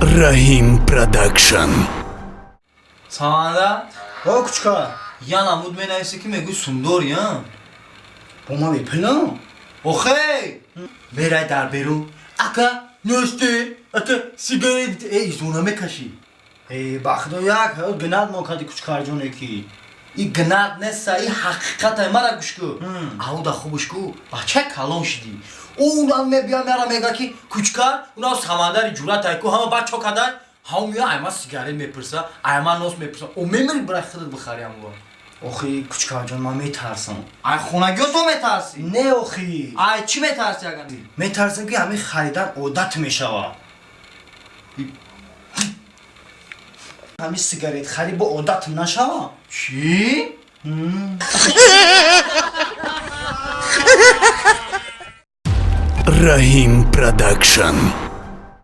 Раҳим Продакшн. Саманда. О, кучка. Я намуд менависе, ки мегӯй сундори, а? Бо ман бепулам. Охей, мерай дар берун, ака нӯште, ака сигарет, э, изона мекашӣ. Э, ба худо, як ҳаёт гинат мо кади, кучкарҷоне ки. И гинат неста, и ҳақиқата. Мара гӯш ку, ауда хубш ку, бача калон шидӣ. Унам мебия, мара мега, ки кучка, унам Самандари ҷуръатай ку, ҳама бачо кадай, ҳам мея, айма сигарет мепурса, айма нос мепурса. О, мемири, бирай худат бихари ҳамва. Охи, кучкарҷон, ман метарсам. Ай хонагиё то метарсӣ? Не, охи. Ай чӣ метарсӣ агар? Метарсам, ки ҳамин харидан одат мешавад. Ҳамин сигарет харӣ бо одат нашава. Чӣ? Раҳим Продакшн.